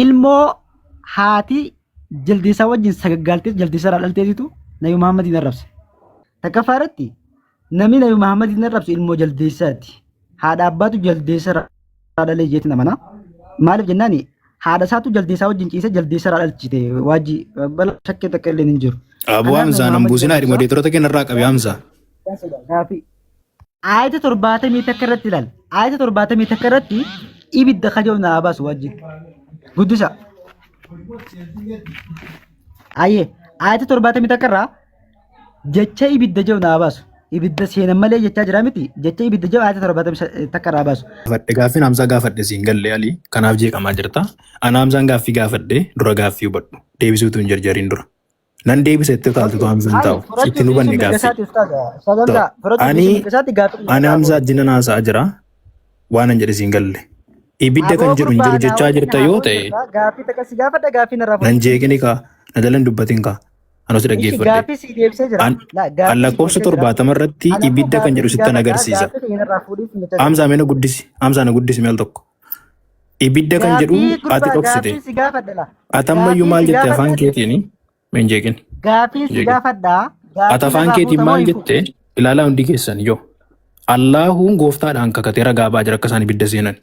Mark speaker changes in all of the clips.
Speaker 1: Ilmoo haati jaldeessaa wajjin sagaggaaltee jaldeessa irraa dhalteetitu Nabi Muhammadiin arrabse. Takkaffaa irratti namni Nabi Muhammadiin arrabsu ilmoo jaldeessaati. Haadha abbaatu jaldeessa irraa dhalee jeetti namana. Maaliif jennaani haadha isaatu jaldeessaa wajjin ciisee jaldeessa irraa dhalchite waajji bala shakkii takka illee hin jiru.
Speaker 2: Aboo
Speaker 1: Kanaaf Nabi
Speaker 2: Hamzaa nan
Speaker 1: Muhammadiin
Speaker 2: buusinaa
Speaker 1: arrabsa.
Speaker 2: moderatorota keenya irraa qabi Hamzaa.
Speaker 1: Gaafii. Aayata 71 irratti ilaali. Aayata 71 irratti ibidda kajoo naa baasu wajjin. Guddisa. Ayyee aayata 71 irraa jecha ibidda jedhu naa baasu. Ibidda seenan malee jechaa jira miti. Jecha ibidda jedhu aayata 71 irraa baasu.
Speaker 2: Gaafadhe gaaffiin Hamzaa gaafadhe siin galle Ali kanaaf jeeqamaa jirta. Ana Hamzaan gaaffii gaafadhe dura gaaffii hubadhu deebisuutu hin jarjariin dura. Nan deebisa itti utaaltu
Speaker 1: Okay.
Speaker 2: Hamzaan
Speaker 1: Hayi
Speaker 2: taa'u
Speaker 1: fudhachuu
Speaker 2: itti hin
Speaker 1: dhiisuu
Speaker 2: hubanne
Speaker 1: mirga
Speaker 2: gaaffii.
Speaker 1: isaati ustaaza. Ustaaza Hamzaa fudhachuu
Speaker 2: Ani
Speaker 1: dhiisuu mirga isaati gaaffii
Speaker 2: ani
Speaker 1: mirga
Speaker 2: Hamzaa
Speaker 1: isaa
Speaker 2: wajjinan haasa'aa jira waan an jedhe siin galle. Ibidda
Speaker 1: Aboo
Speaker 2: kan jedhu hin
Speaker 1: gurbaa
Speaker 2: jiru
Speaker 1: naa
Speaker 2: jechaa
Speaker 1: wajjin
Speaker 2: jirta yoo
Speaker 1: haasa'u
Speaker 2: ta'e
Speaker 1: jirta. Gaaffii takka si gaafadha gaaffii narraa
Speaker 2: nan
Speaker 1: fudhachuu
Speaker 2: jeeqini kaa na jalan dubbatin kaa anos
Speaker 1: Ishi
Speaker 2: dhaggeeffadhe.
Speaker 1: gaaffii si deebisee jira.
Speaker 2: An
Speaker 1: La
Speaker 2: an
Speaker 1: gaaffii si
Speaker 2: lakkoofsa
Speaker 1: deebisee jira.
Speaker 2: 70 irratti
Speaker 1: Ani ammoo
Speaker 2: ibidda kan
Speaker 1: gaaffii
Speaker 2: jedhu
Speaker 1: si
Speaker 2: sittan
Speaker 1: gaafadha.
Speaker 2: agarsiisa.
Speaker 1: Gaaffii kiyya narraa fuudhii si jechaa jira.
Speaker 2: Hamzaa mee na guddisi. Hamzaa na guddisi meel tokko. Ibidda kan jedhu
Speaker 1: Gaaffii
Speaker 2: ati
Speaker 1: gurbaa
Speaker 2: dhoksite.
Speaker 1: gaaffii si gaafadha la.
Speaker 2: Ati ammayyuu
Speaker 1: Gaaffii
Speaker 2: maal
Speaker 1: si
Speaker 2: jette afaan
Speaker 1: gaafadha.
Speaker 2: keetiin mee hin jeeqin.
Speaker 1: Gaaffii
Speaker 2: Hin
Speaker 1: si
Speaker 2: jeeqin.
Speaker 1: gaafadha.
Speaker 2: Ati
Speaker 1: Gaaffii
Speaker 2: afaan
Speaker 1: narraa
Speaker 2: keetiin
Speaker 1: fuuta moo
Speaker 2: maal
Speaker 1: hin fuutu?
Speaker 2: jette ilaalaa hundi keessan yoo. Allaahuun gooftaadhaan kakatee ragaa ba'aa jira akka isaan ibidda seenan.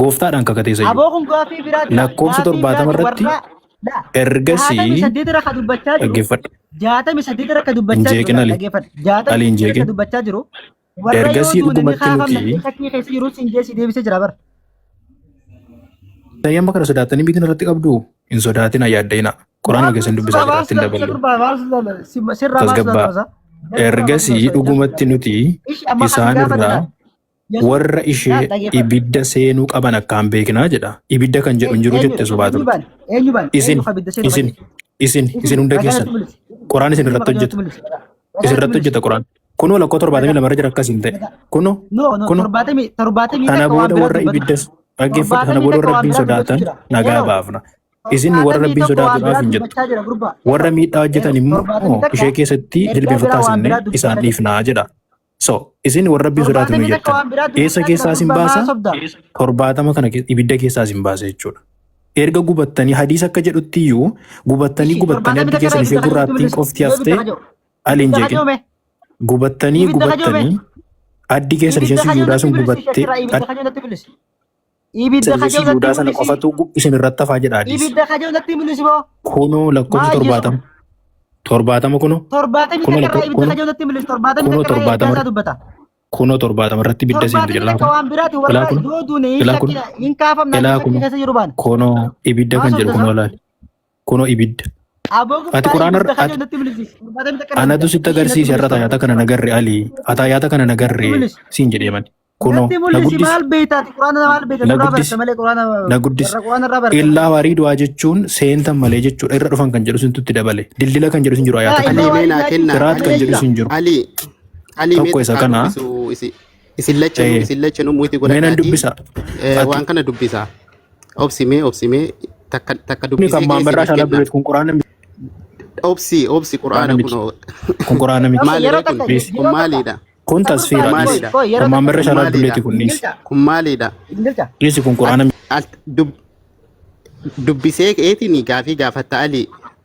Speaker 2: Gooftaadhaan kakatee sayyuu.
Speaker 1: Aboo kun gaaffii biraati.
Speaker 2: Lakkoofsa
Speaker 1: Gaaffii
Speaker 2: 70
Speaker 1: biraati
Speaker 2: irratti
Speaker 1: warra la
Speaker 2: ergasii
Speaker 1: 68 irra ka dubbachaa jiru.
Speaker 2: dhaggeeffadhu.
Speaker 1: 68 irra ka
Speaker 2: Hin
Speaker 1: dubbachaa jiru
Speaker 2: jeeqin
Speaker 1: la
Speaker 2: Ali.
Speaker 1: dhaggeeffadhu. 68
Speaker 2: Ali hin
Speaker 1: irra ka
Speaker 2: jeeqin.
Speaker 1: dubbachaa jiru. Warra yoo
Speaker 2: Ergasii
Speaker 1: duune ni
Speaker 2: dhugumatti
Speaker 1: kaafamna
Speaker 2: nuti
Speaker 1: shakkii keessa jiru siin jeessi deebisee jira bara.
Speaker 2: Tanii amma kana sodaatanii miitiin irratti qabdu hin sodaatina yaadda'ina. Quraanuma keessan dubbisaa jira ittiin daballu. Tasgabbaa. Ergasii dhugumatti nuti isaan irraa warra ishee ibidda seenuu qaban akkaan beeknaa jedha. Ibidda kan jedhu hin jiru jette sobaa turte. Isin isin isin isin hunda keessan quraan isin irratti hojjeta. Isin irratti hojjeta quraan. Kunoo lakkoo 72 irra jira akkas hin ta'e. Kunoo
Speaker 1: No, no,
Speaker 2: kunoo
Speaker 1: 71
Speaker 2: kana
Speaker 1: waan
Speaker 2: booda
Speaker 1: biraa
Speaker 2: warra
Speaker 1: dubbatu.
Speaker 2: ibidda dhaggeeffadhu kana
Speaker 1: 71
Speaker 2: booda warra
Speaker 1: waan
Speaker 2: rabbiin
Speaker 1: biraa dubbatu
Speaker 2: sodaatan
Speaker 1: jira.
Speaker 2: nagaa
Speaker 1: Hello,
Speaker 2: baafna. Isin warra rabbiin
Speaker 1: 71 waan
Speaker 2: sodaatuudhaaf
Speaker 1: biraa
Speaker 2: hin jettu.
Speaker 1: dubbachaa jira gurbaa.
Speaker 2: Warra
Speaker 1: Hello,
Speaker 2: miidhaa hojjetan
Speaker 1: hello,
Speaker 2: immoo
Speaker 1: 71
Speaker 2: ishee keessatti
Speaker 1: ergaa biraa
Speaker 2: jilbeenfataa
Speaker 1: waan
Speaker 2: sinne
Speaker 1: biraa
Speaker 2: isaan
Speaker 1: dubbachaa jira.
Speaker 2: dhiifnaa jedha. So isin warra rabbiin sodaatu nu
Speaker 1: 71
Speaker 2: jettan.
Speaker 1: waan biraa
Speaker 2: Eessa
Speaker 1: dubbachaa jira
Speaker 2: keessaa isin
Speaker 1: gurbaa maa
Speaker 2: baasa?
Speaker 1: sobda?
Speaker 2: 70 kana ibidda keessaa isin baasa jechuudha. Erga gubattanii hadiisa akka jedhutti iyyuu gubattanii
Speaker 1: Ishi
Speaker 2: gubattanii
Speaker 1: 71
Speaker 2: addi keessan
Speaker 1: irraa
Speaker 2: ishee
Speaker 1: ibidda kajuutti
Speaker 2: gurraattiin
Speaker 1: mul'isi.
Speaker 2: qofti
Speaker 1: Yoo ibidda
Speaker 2: haftee
Speaker 1: kajuu.
Speaker 2: ali hin
Speaker 1: Ibidda
Speaker 2: jeeqin.
Speaker 1: kajuu mee?
Speaker 2: Gubattanii
Speaker 1: Ibidda kajuu mee?
Speaker 2: gubattanii addi keessan ishee
Speaker 1: Ibidda kajuu
Speaker 2: sujuudaa
Speaker 1: natti
Speaker 2: sun
Speaker 1: mul'isi
Speaker 2: gubattee
Speaker 1: shakira ibidda kajuu natti mul'isi. Ibidda
Speaker 2: addi
Speaker 1: kajuu natti
Speaker 2: sujuudaa sana
Speaker 1: mul'isi.
Speaker 2: qofatu isin irratti hafaa jedha hadiisi.
Speaker 1: Ibidda kajuu natti mul'isi boo.
Speaker 2: Kunoo lakkoofsa
Speaker 1: Maa ajjeesu?
Speaker 2: 70. 70 kunoo
Speaker 1: 71
Speaker 2: kunoo
Speaker 1: irraa
Speaker 2: lakko
Speaker 1: ibidda
Speaker 2: kunoo
Speaker 1: kajuu natti mul'isi. 71
Speaker 2: kunoo
Speaker 1: irraa ergaa
Speaker 2: 70
Speaker 1: isaa dubbata.
Speaker 2: kunoo 70 irratti ibidda seentu
Speaker 1: 71
Speaker 2: jedha laa kun
Speaker 1: waan biraati
Speaker 2: ilaa
Speaker 1: warra
Speaker 2: kun
Speaker 1: yoo duune hin
Speaker 2: ilaa kun
Speaker 1: shakkina hin kaafamna
Speaker 2: ilaa
Speaker 1: shakkii
Speaker 2: kunoo
Speaker 1: keessa jiru baana.
Speaker 2: kunoo ibidda
Speaker 1: Maa
Speaker 2: kan jedhu
Speaker 1: sobda
Speaker 2: kunoo
Speaker 1: isaa?
Speaker 2: laali kunoo ibidda.
Speaker 1: Aboo
Speaker 2: Ati
Speaker 1: gurbaa
Speaker 2: quraana
Speaker 1: ibidda
Speaker 2: ati
Speaker 1: kajuu natti mul'isi. 71 irraa
Speaker 2: anatu
Speaker 1: ibidda.
Speaker 2: sitti
Speaker 1: Ishi natti
Speaker 2: agarsiise irra
Speaker 1: mul'isi
Speaker 2: taayaata kana nagarre Ali ataayaata kana
Speaker 1: Natti
Speaker 2: nagarre
Speaker 1: mul'isi.
Speaker 2: siin jedhee mani. Kunoo
Speaker 1: Natti
Speaker 2: na
Speaker 1: mul'isi
Speaker 2: guddisi
Speaker 1: maal beektaati quraana maal beekta
Speaker 2: na
Speaker 1: nurraa
Speaker 2: guddisi
Speaker 1: baratta malee quraana
Speaker 2: na guddisi.
Speaker 1: warra quraana irraa baratta.
Speaker 2: Illaa warii du'aa jechuun seentan malee jechuudha irra dhufan kan jedhu sintutti dabale dildila kan jedhu sin jiru
Speaker 1: Yaa
Speaker 2: ayaata kana
Speaker 1: illaa
Speaker 3: Ali mee
Speaker 1: warii
Speaker 3: naa
Speaker 1: du'aa
Speaker 3: kenna
Speaker 1: jechuun
Speaker 2: siraat
Speaker 3: Ali
Speaker 2: kan
Speaker 1: malee
Speaker 2: jedhu
Speaker 1: jira.
Speaker 2: sin jiru
Speaker 3: Ali Ali mee
Speaker 2: tokko isa
Speaker 3: takkaa
Speaker 2: kana
Speaker 3: dubbisu isi isin lachanuu
Speaker 2: eh,
Speaker 3: isin lachanuu muyti
Speaker 2: mee nan
Speaker 3: godhadhaati
Speaker 2: dubbisa ati
Speaker 3: waan kana dubbisa obsi mee obsi mee takka takka
Speaker 2: Kun kan
Speaker 3: dubbisee kee
Speaker 2: maammarraa
Speaker 3: isiniif
Speaker 2: shalaa
Speaker 3: kenna
Speaker 2: dureet kun quraana miti.
Speaker 3: obsi obsi
Speaker 2: Quraana
Speaker 3: quraana
Speaker 2: miti.
Speaker 3: kunoo
Speaker 2: Kun quraana miti.
Speaker 1: Okay,
Speaker 3: maali
Speaker 1: yeroo
Speaker 3: ree kun
Speaker 1: takka
Speaker 2: Dhiisi.
Speaker 3: kun
Speaker 1: yeroo takka
Speaker 3: maaliidha
Speaker 2: Kun
Speaker 1: ta gurbaa
Speaker 2: tasfiira
Speaker 3: kun
Speaker 2: dhiisi.
Speaker 1: qoy
Speaker 3: maaliidha
Speaker 1: qoy
Speaker 2: Kun
Speaker 1: yeroo takka
Speaker 2: maammarra
Speaker 3: kun
Speaker 2: shalaa
Speaker 3: maaliidha
Speaker 2: duleeti kun dhiisi.
Speaker 1: ingilcha
Speaker 3: kun maaliidha
Speaker 1: ingilcha
Speaker 2: Dhiisi kun quraana
Speaker 3: At,
Speaker 2: miti.
Speaker 3: alt dub, dubbisee keetiin gaafii gaafatta Ali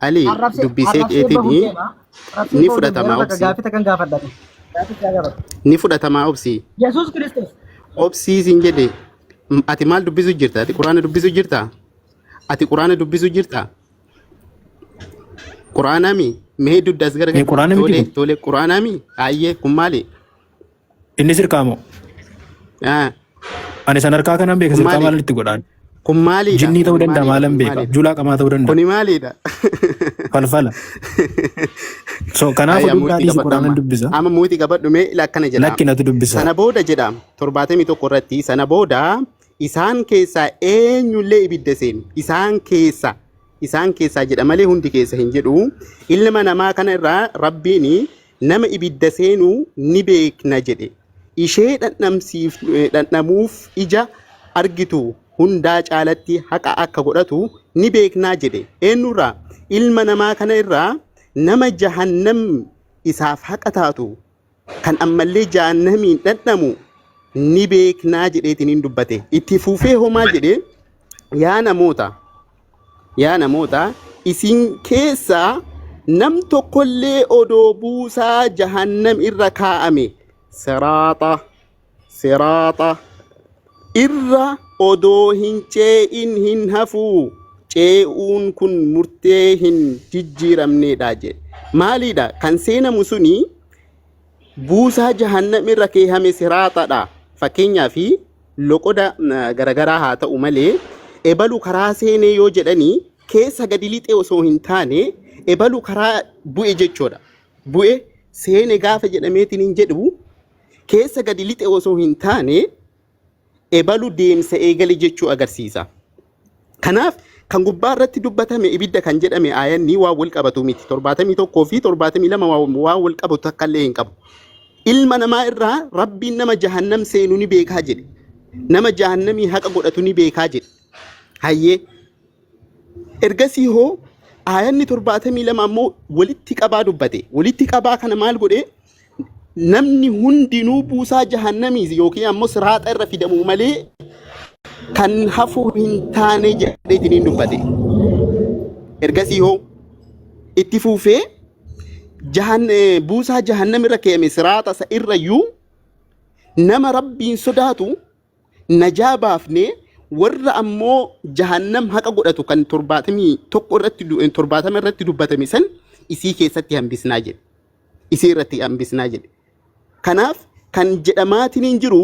Speaker 3: Ali
Speaker 1: arrabsee
Speaker 3: dubbisee
Speaker 1: arrabsee bahuun
Speaker 3: keetiin
Speaker 1: deema arrabsee
Speaker 3: ni
Speaker 1: bahuun deema
Speaker 3: fudhatama
Speaker 1: yeroo takka
Speaker 3: obsi
Speaker 1: gaafii takkan gaafadha gaafii siyaa gaafadha
Speaker 3: ni fudhatama obsi
Speaker 1: Yesuus Kiristoos
Speaker 3: obsii siin jedhe ati maal dubbisu jirta ati quraana dubbisu jirta ati quraana dubbisu jirta quraanami mee dugda as
Speaker 2: Mee
Speaker 3: garagalchi
Speaker 2: quraana miti
Speaker 3: tole
Speaker 2: kun?
Speaker 3: tole quraanami ayyee kun maali
Speaker 2: Inni sirkaa moo?
Speaker 3: Ah,
Speaker 2: Ani san harkaa kanan beeka
Speaker 3: kun
Speaker 2: sirkaa
Speaker 3: maali
Speaker 2: maalan itti godhaan?
Speaker 3: kun maaliidha
Speaker 2: Jinnii ta'uu
Speaker 3: kun
Speaker 2: danda'a
Speaker 3: maaliidha
Speaker 2: maalan
Speaker 3: kun
Speaker 2: beeka?
Speaker 3: maaliidha
Speaker 2: Julaa qamaa ta'uu danda'a.
Speaker 3: kuni maaliidha
Speaker 2: Falfala. So kanaaf
Speaker 3: Ayya
Speaker 2: oduu
Speaker 3: muuxii
Speaker 2: dhiisi
Speaker 3: qabadhu
Speaker 2: quraanan
Speaker 3: amma.
Speaker 2: dubbisa.
Speaker 3: Amma muuxii qabadhu mee ila akkana jedha.
Speaker 2: Lakki natu dubbisa.
Speaker 3: Sana booda jedha 71 irratti sana booda isaan keessaa eenyullee ibidda seenu isaan keessa isaan keessaa jedha malee hundi keessa hin jedhu ilma namaa kana irraa rabbiin nama ibidda seenu ni beekna jedhe ishee dhandhamsiif dhandhamuuf ija argitu hundaa caalatti haqa akka godhatu ni beeknaa jedhe eenyurraa ilma namaa kana irraa nama jahannam isaaf haqa taatu kan ammallee jahannamiin dhandhamu ni beeknaa jedheetiin hin dubbate itti fufee homaa jedhe yaa namoota Yaa namoota, isin keessaa nam tokkollee odoo buusaa jahannam irra kaa'ame siraaxa siraaxa irra odoo hin cee'in hin hafu. Cee'uun kun murtee hin jijjiiramneedha jedhe. Maaliidha? Kan seenamu suni buusaa jahannam irra keehame siraaxadha. Fakkeenyaaf loqoda garagaraa haa ta'u malee ebalu karaa seenee yoo jedhanii keessa gadi lixee osoo hin taane ebalu karaa bu'e jechuudha. Bu'e seene gaafa jedhameetiin hin jedhu keessa gadi lixe osoo hin taane ebalu deemsa eegale jechuu agarsiisa. Kanaaf kan gubbaa irratti dubbatame ibidda kan jedhame aayanni waan wal qabatu miti. 71 fi 72 waan wal qabatu takka illee hin qabu. Ilma namaa irraa Rabbiin nama jahannam seenu ni beekaa jedhe. Nama jahannamii haqa godhatu ni beekaa jedhe. Hayyee. Ergasii hoo aayanni 72 ammoo walitti qabaa dubbate. Walitti qabaa kana maal godhe? Namni hundinuu buusaa jahannamiis yookiin ammoo siraaxa irra fidamu malee kan hafu hin taane jedheetiin dubbate. Ergasii hoo itti fuufee buusaa jahannam irra keeyame siraaxa isa irrayyuu nama Rabbiin sodaatu najaa baafnee warra ammoo jahannam haqa godhatu kan 71 irratti 70 irratti dubbatame san isii keessatti hambisnaa jedhe. Isii irratti hambisnaa jedhe. Kanaaf kan jedhamaatiin hin jiru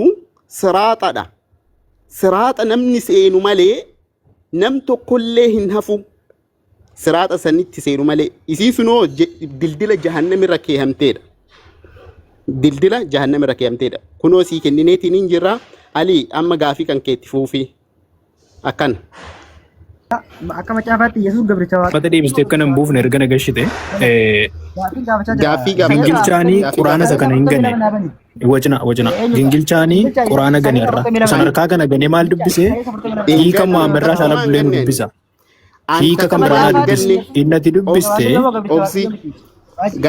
Speaker 3: siraaxadha. Siraaxa namni seenu malee nam tokkollee hin hafu. Siraaxa sanitti seenu malee. Isii sunoo dildila jahannam irra keehamteedha. Dildila jahannam irra keehamteedha. Kunoo sii kennineetiin hin jirra. Ali amma gaafii kan keetti fuufi. Akkana.
Speaker 1: Akka macaafaatti Yesuus gabricha Waaqa.
Speaker 2: Uffata deebistee akka nan buufne erga na gashite
Speaker 1: Gaaffiin gaafachaa jira.
Speaker 3: Gaaffii gaafata.
Speaker 2: Gingilchaanii
Speaker 3: Gaaffii
Speaker 2: quraana isa
Speaker 3: gaafata.
Speaker 2: kana hin gane. Wacina wacina. Gingilchaanii quraana gane irra. San harkaa kana gane maal dubbise?
Speaker 3: Hin
Speaker 2: Hiika
Speaker 3: ganne.
Speaker 2: Muhammad irraa
Speaker 3: Takkumaa hin
Speaker 2: Abdullee nu
Speaker 3: ganne.
Speaker 2: dubbisa.
Speaker 3: An
Speaker 2: Hiika kan
Speaker 3: takkumaa
Speaker 2: biraa
Speaker 3: hin
Speaker 2: dubbise.
Speaker 3: ganne.
Speaker 2: Inni ati dubbiste
Speaker 3: Obsi.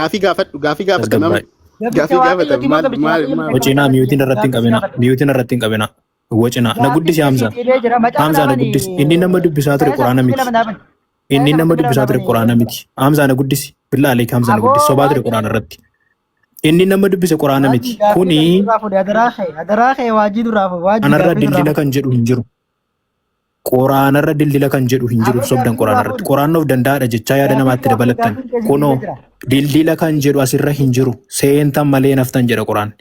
Speaker 3: Gaafii gaafadhu. Gaafii gaafata nama.
Speaker 2: tasgabbaa'e.
Speaker 3: Gaafii gaafata. Maal maal maal.
Speaker 2: Wacinaa miyuutiin irratti hin qabina. Miyuutiin irratti hin qabina. Wacinaa na guddisi Hamza. Hamza na guddisi. Inni nama dubbisaa ture quraana miti. Inni nama dubbisaa ture quraana miti. Hamza na guddisi. Billaa aleek Hamza na guddisi. Sobaa ture quraana irratti. Inni nama dubbise quraana miti. Kuni anarra dildila kan jedhu hin jiru. Quraanarra dildila kan jedhu hin jiru sobdan quraana irratti. Quraanni of danda'aadha jechaa yaada namaatti dabalattan. Kunoo dildila kan jedhu asirra hin jiru. Seentan malee naftan jedha quraanni.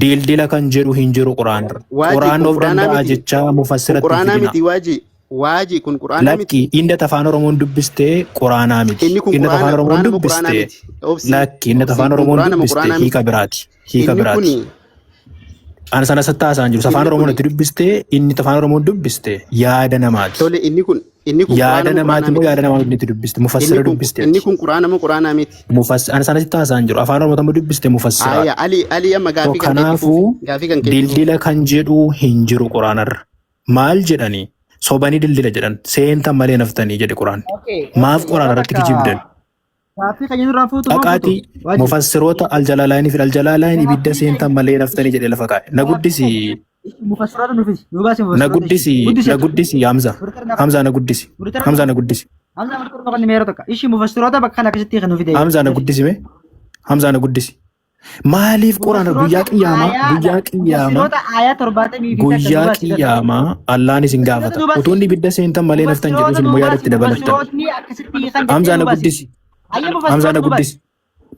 Speaker 2: Dildila kan jedhu hin jiru quraanarra.
Speaker 3: Waaji
Speaker 2: Quraanni
Speaker 3: kun
Speaker 2: of
Speaker 3: quraanaa
Speaker 2: danda'a
Speaker 3: miti.
Speaker 2: jechaa
Speaker 3: Kun
Speaker 2: mufassiratti hin
Speaker 3: quraanaa
Speaker 2: fidina.
Speaker 3: miti waaji. Waaji kun quraanaa miti.
Speaker 2: Lakki inni afaan Oromoon dubbiste quraanaa miti.
Speaker 3: Inni kun
Speaker 2: Inni afaan
Speaker 3: quraana
Speaker 2: Oromoon
Speaker 3: quraana moo quraanaa
Speaker 2: dubbiste
Speaker 3: miti. Obsi
Speaker 2: lakki inni
Speaker 3: obsi
Speaker 2: afaan
Speaker 3: kun
Speaker 2: Oromoon
Speaker 3: quraana moo
Speaker 2: dubbiste
Speaker 3: quraanaa
Speaker 2: hiika
Speaker 3: miti.
Speaker 2: biraati. Hiika
Speaker 3: Inni
Speaker 2: biraati.
Speaker 3: kuni
Speaker 2: Ani sana sitti haasa'an jiru. Afaan
Speaker 3: inni
Speaker 2: Oromoon
Speaker 3: kuni
Speaker 2: itti dubbiste inni afaan Oromoon dubbiste yaada namaati.
Speaker 3: tole inni kun quraana
Speaker 2: Yaada
Speaker 3: moo
Speaker 2: namaati
Speaker 3: quraanaa
Speaker 2: moo
Speaker 3: miti.
Speaker 2: yaada namaa inni itti dubbiste mufassira
Speaker 3: Inni kun
Speaker 2: dubbiste
Speaker 3: inni
Speaker 2: ati.
Speaker 3: kun quraana moo quraanaa miti.
Speaker 2: Ani sana sitti haasa'an jiru. Afaan Oromoo tamma dubbiste mufassiraadha.
Speaker 3: Aya Ali Ali amma
Speaker 2: So
Speaker 3: gaafii kan keetti fuufi.
Speaker 2: kanaafuu
Speaker 3: Gaafii kan keetti fuufi.
Speaker 2: dildila kan jedhu hin jiru quraanarra. Maal jedhanii sobanii dildila jedhan seentan malee naftanii jedhe quraanni. Maaf quraana irratti kijibdan?
Speaker 1: Gaaffii kan nurraa fuutu moo fuutu?
Speaker 2: Dhaqaatii
Speaker 1: Waaji.
Speaker 2: mufassiroota aljalaalaayin fi aljalaalaayin ibidda seentan malee naftanii jedhe lafa kaa'e. Na guddisi
Speaker 1: Mufassiroota nuufis. Nu baasi
Speaker 2: na
Speaker 1: mufassiroota.
Speaker 2: guddisi
Speaker 1: Guddisi.
Speaker 2: na guddisi Hamza. Hamza na guddisi. Hamza na guddisi.
Speaker 1: Hamza murtee kan meera tokko. Ishi mufassiroota bakka kana keessatti kan nu fide.
Speaker 2: Hamza na guddisi mee? Hamza na guddisi. Maaliif quraana guyyaa qiyaamaa guyyaa qiyaamaa
Speaker 1: Mufassiroota aayaa 73
Speaker 2: guyyaa qiyaamaa Allaan isin gaafata. Utuu inni ibidda seentan malee naftan jedhu isin immoo yaada itti dabalattan.
Speaker 1: Mufassirootni akkasitti kan
Speaker 2: Hamza na guddisi. Hamza na guddisi.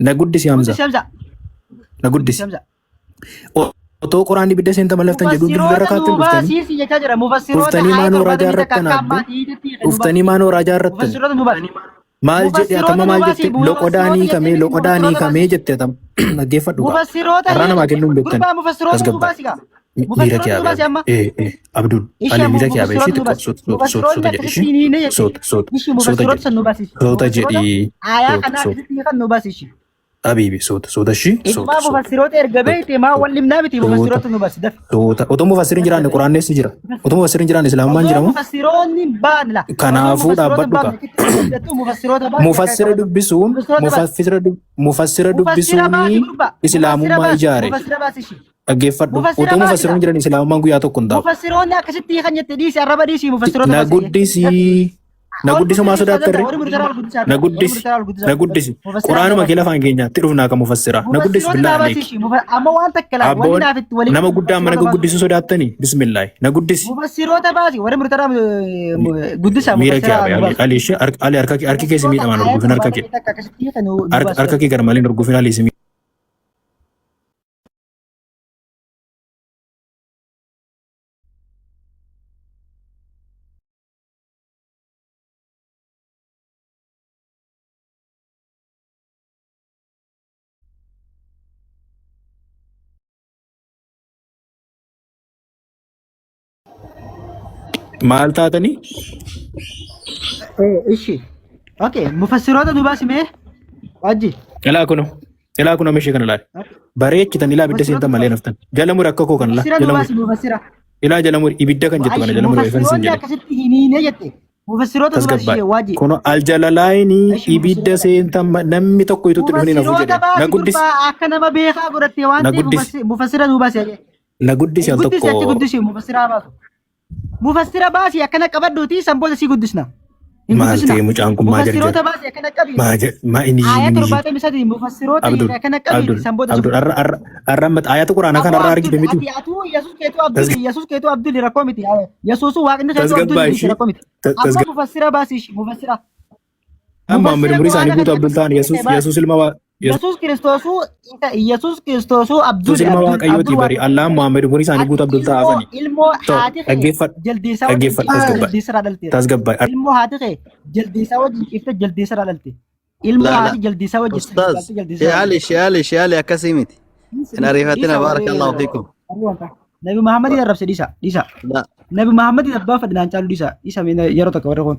Speaker 2: Na guddisi Hamza. Na guddisi. Otoo quraanni ibidda seentan malee naftan jedhu dildila
Speaker 1: Mufassiroota
Speaker 2: kaattan
Speaker 1: nu
Speaker 2: dhuftanii.
Speaker 1: baasii jechaa jira. Mufassiroota
Speaker 2: Dhuftanii
Speaker 1: aayaa
Speaker 2: maanoo raajaa
Speaker 1: 73
Speaker 2: irratti
Speaker 1: akka
Speaker 2: naabbe.
Speaker 1: ammaatiitti kan nu
Speaker 2: Dhuftanii maanoo raajaa irratti.
Speaker 1: Mufassiroota nu baasi.
Speaker 2: Maal jedhe
Speaker 1: Mufassiroota
Speaker 2: atama
Speaker 1: nu
Speaker 2: maal
Speaker 1: baasi.
Speaker 2: jette loqodaan
Speaker 1: Mufassiroota
Speaker 2: hiikamee
Speaker 1: jettee
Speaker 2: loqodaan
Speaker 1: mufassiroota
Speaker 2: hiikamee
Speaker 1: baasi.
Speaker 2: jette atama dhaggeeffadhu gaa.
Speaker 1: Mufassiroota
Speaker 2: Carraa namaa kennuu hin beektan.
Speaker 1: Gurbaa mufassiroota nu
Speaker 2: Tasgabbaa.
Speaker 1: baasi gaa.
Speaker 2: Miira
Speaker 1: Mufassiroota
Speaker 2: kee
Speaker 1: nu baasi
Speaker 2: abee.
Speaker 1: amma.
Speaker 2: Abdul
Speaker 1: Ishee
Speaker 2: Ali miira kee abee
Speaker 1: mufassiroota
Speaker 2: ishee
Speaker 1: nu
Speaker 2: xiqqoo
Speaker 1: baasi.
Speaker 2: soota soota
Speaker 1: Mufassiroonni
Speaker 2: soota jedhi
Speaker 1: akkasitti hin hiine
Speaker 2: ishee
Speaker 1: jette.
Speaker 2: soota soota
Speaker 1: Ishee
Speaker 2: soota
Speaker 1: mufassiroota
Speaker 2: jedhi
Speaker 1: san nu baasi.
Speaker 2: soota
Speaker 1: Mufassiroota
Speaker 2: jedhi
Speaker 1: aayaa
Speaker 2: soota
Speaker 1: kanaa
Speaker 2: soota
Speaker 1: akkasitti kan nu baasi ishee.
Speaker 2: Habiibi soota soota ishee soota
Speaker 1: Ijumaa
Speaker 2: soota
Speaker 1: mufassiroota erga beekte maa wal himnaa miti
Speaker 2: soota
Speaker 1: mufassiroota nu baasi dafi.
Speaker 2: soota otoo mufassirri hin jiraanne quraanneessi jira otoo mufassirri hin jiraanne islaamummaan
Speaker 1: Osoo
Speaker 2: jira moo
Speaker 1: mufassiroonni hin baane la. Osoo
Speaker 2: kanaafuu
Speaker 1: mufassiroota hin
Speaker 2: dhaabbadhu kaa
Speaker 1: baafne achitti mufassiroota baasi akka
Speaker 2: mufassira
Speaker 1: qabatu.
Speaker 2: dubbisuun
Speaker 1: Mufassiroota baasi.
Speaker 2: mufassira
Speaker 1: Mufassira baasi
Speaker 2: dubbisuun
Speaker 1: gurbaa. Mufassira
Speaker 2: islaamummaa
Speaker 1: baasi.
Speaker 2: ijaare
Speaker 1: Mufassira baasi ishee.
Speaker 2: dhaggeeffadhu
Speaker 1: Mufassira
Speaker 2: otoo
Speaker 1: baasi
Speaker 2: mufassiroonni
Speaker 1: gaa.
Speaker 2: jiran islaamummaan guyyaa tokko hin taa'u
Speaker 1: Mufassiroonni akkasitti kan jette dhiisi arraba dhiisi mufassiroota
Speaker 2: na
Speaker 1: baasi.
Speaker 2: guddisii Na
Speaker 1: Ol
Speaker 2: guddisuu maa
Speaker 1: guddisuu danda'a.
Speaker 2: sodaattarre?
Speaker 1: Warri murtaraa ol guddisaa
Speaker 2: Na
Speaker 1: warri
Speaker 2: guddisi.
Speaker 1: murtaraa ol guddisaa
Speaker 2: Na guddisi.
Speaker 1: Mufassiraa
Speaker 2: Quraanuma
Speaker 1: naa
Speaker 2: kee lafaan keenyaatti dhufnaa kan mufassiraa. Na guddisi
Speaker 1: Mufassiroota
Speaker 2: billaa
Speaker 1: naa
Speaker 2: aleeki.
Speaker 1: baasishi. Amma waan takka laal wanni
Speaker 2: Abboon
Speaker 1: naaf itti walii
Speaker 2: nama guddaan mana
Speaker 1: mufassiroota baasu.
Speaker 2: guddisuu sodaattanii? Bismillaahi. Na guddisi.
Speaker 1: Mufassiroota baasi warri murtaraa guddisaa
Speaker 2: Miira kee
Speaker 1: mufassiraa
Speaker 2: abe
Speaker 1: nu
Speaker 2: Ali
Speaker 1: baasu.
Speaker 2: Ali ishee Ali harki kee si
Speaker 1: Mufassiroota
Speaker 2: miidhamaan
Speaker 1: aayata
Speaker 2: urgufin harka kee.
Speaker 1: torbaatamii takka akkasitti kan nu baasu.
Speaker 2: Harka kee garmalee hin urgufin Ali si Maal taatanii?
Speaker 1: Ishi. Okay, mufassiroota nu baasi mee? Wajji.
Speaker 2: Ilaa kuno. Ilaa kuno meeshee kana laali. Bareechitan ilaa ibidda
Speaker 1: Mufassiroota
Speaker 2: seentan malee naftan. Jala muri akka koo kana laa.
Speaker 1: Mufassira nu
Speaker 2: Jala muri.
Speaker 1: baasi mufassira.
Speaker 2: Ilaa jala muri ibidda kan jettu kana
Speaker 1: Aishi
Speaker 2: jala muri efan sin
Speaker 1: mufassiroonni
Speaker 2: jedhe.
Speaker 1: akkasitti hin hiine jette. Mufassiroota nu baasi
Speaker 2: Tasgabbaa'e.
Speaker 1: ishee waaji.
Speaker 2: Kuno aljalalaayinii
Speaker 1: Aishi
Speaker 2: ibidda
Speaker 1: mufassiroota.
Speaker 2: seentan namni tokko itutti dhufanii nafuu jedhe.
Speaker 1: Mufassiroota
Speaker 2: Na
Speaker 1: baasi
Speaker 2: guddisi.
Speaker 1: gurbaa akka nama beekaa godhatte waan
Speaker 2: Na
Speaker 1: ta'eef
Speaker 2: guddisi.
Speaker 1: mufassira nu baasi.
Speaker 2: Na guddisi al
Speaker 1: Guddisi achi
Speaker 2: tokko
Speaker 1: guddisi mufassiraa baasu. Mufassira baasi akkana qabadhuuti san booda si guddisna. Hin
Speaker 2: maal
Speaker 1: guddisna.
Speaker 2: ta'e mucaan kun maa
Speaker 1: Mufassiroota
Speaker 2: jarjara?
Speaker 1: baasi akkana qabi.
Speaker 2: Maa maa inni
Speaker 1: Aayaa
Speaker 2: inni inni
Speaker 1: 73 mufassiroota
Speaker 2: Abdul
Speaker 1: akkana qabi
Speaker 2: Abdul
Speaker 1: san booda si
Speaker 2: Abdul
Speaker 1: guddisna.
Speaker 2: arra arra arra amma ayata quraanaa
Speaker 1: Aboo
Speaker 2: kana arra
Speaker 1: Abdul
Speaker 2: argite miti.
Speaker 1: ati atuu Yesuus keetuu Abdul Yesuus keetuu Abdul rakkoo miti. Yesuusu waaqni keetuu Abdul
Speaker 2: Tasgabbaa
Speaker 1: miti
Speaker 2: ishii
Speaker 1: rakkoo miti. Amma mufassira baasi ishii mufassira.
Speaker 2: Amma
Speaker 1: Mufassira
Speaker 2: umurii isaanii
Speaker 1: quraana
Speaker 2: guutuu
Speaker 1: kan
Speaker 2: Abdul ta'an
Speaker 1: akkasitti
Speaker 2: Yesuus
Speaker 1: ta'e baasi.
Speaker 2: Yesuus ilma
Speaker 1: Yesuus Kiristoosuu Yesuus Kiristoosuu Abdul
Speaker 2: Yesuus ilma
Speaker 1: Abdul
Speaker 2: Waaqayyooti
Speaker 1: Abdul
Speaker 2: bari
Speaker 1: waaqa
Speaker 2: Allahan Muhammad umurii isaanii
Speaker 1: Ati
Speaker 2: guutuu Abdul ta'a
Speaker 1: ilmoo
Speaker 2: hafani.
Speaker 1: ilmoo
Speaker 2: Ta'u
Speaker 1: haati kee
Speaker 2: dhaggeeffadhu
Speaker 1: jaldeessaa wajjin
Speaker 2: dhaggeeffadhu
Speaker 1: ciifte
Speaker 2: tasgabbaa'e
Speaker 1: jaldeessarraa dhalteera.
Speaker 2: tasgabbaa'e.
Speaker 1: Ilmoo haati kee jaldeessaa wajjin ciifte jaldeessarraa dhalte. Ilmoo
Speaker 4: La la.
Speaker 1: haati jaldeessaa wajjin
Speaker 4: Ustaaz,
Speaker 1: sagagaalte jaldeessarraa
Speaker 4: Sheali,
Speaker 1: dhalte.
Speaker 4: Sheali, Sheali akkasii miti. Hin ariifatina
Speaker 1: Dhiisa warri
Speaker 4: barakallahu fiikum.
Speaker 1: warri wanta. Nabi Muhammadiin arrabse dhiisa dhiisa.
Speaker 4: La
Speaker 1: Nabi Muhammadiin abbaa fadhinaan caalu dhiisa dhiisa mee yeroo tokko warri kun.